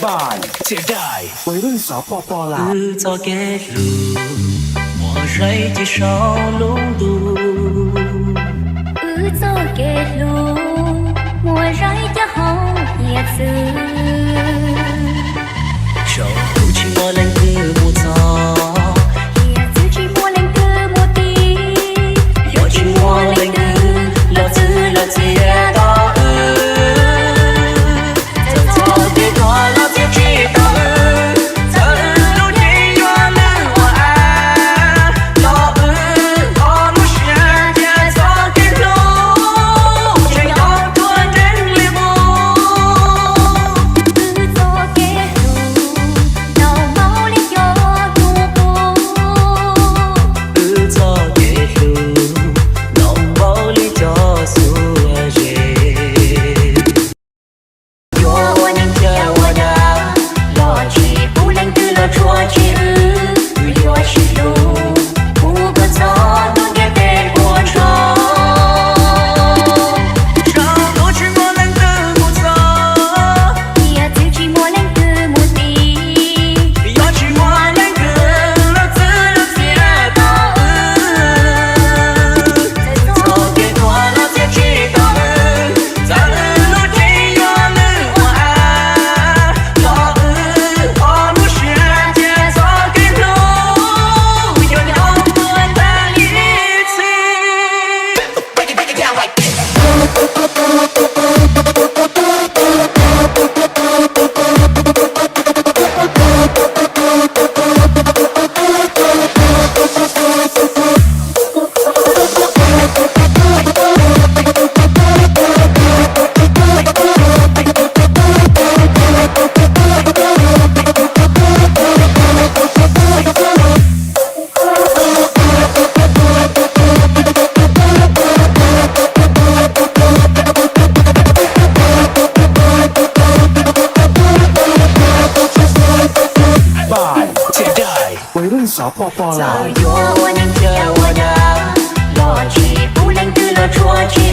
Bai, Cia Dai, Wb Txoj Kev Hlub muaj Zaib Ceg saum Lub Ntuj. Wb txoj kev hlub muaj Zaib Ceg hauv hiav txwv. Saum ntuj tsis muaj leej twg mus txog, hiav txwv tsis muaj leej twg mus tiv. Yog tsis muaj leej twg los txwv los txiav tau wb, txawm txoj kev tuag los txiav tsis tau wb, txawm lub cev yuav lwj ua av los wb ho muab siab cia txoj kev hlub tseem nyob tuaj nreeg li mus. Wb txoj kev hlub ntau npaum li cov ntuj qub, wb txoj kev hlub ntau npaum li cov xuab zes. Yuav ua neeg thiab ua dag los tsis pub leej twg los tsuas tseg wb, wb yuav sib hlub mus kom txog ntuj ntiaj teb puas tsaug. Saum ntuj tsis muaj leej twg mus txog, hiav txwv tsis muaj leej twg mus tiv. Yog tsis muaj leej twg los txwv los txiav tau wb, txoj kev tuag los txiav tsis tau wb, txawm lub cev yuav lwj ua av los wb ho muab siab cia txoj kev hlub yuav nyob tuaj nreeg li mus. Bai, Cia Dai, Wb Txoj Kev Hlub txawm yuav ua neeg thiab ua dag los tsis pub leej twg los tsuas tseg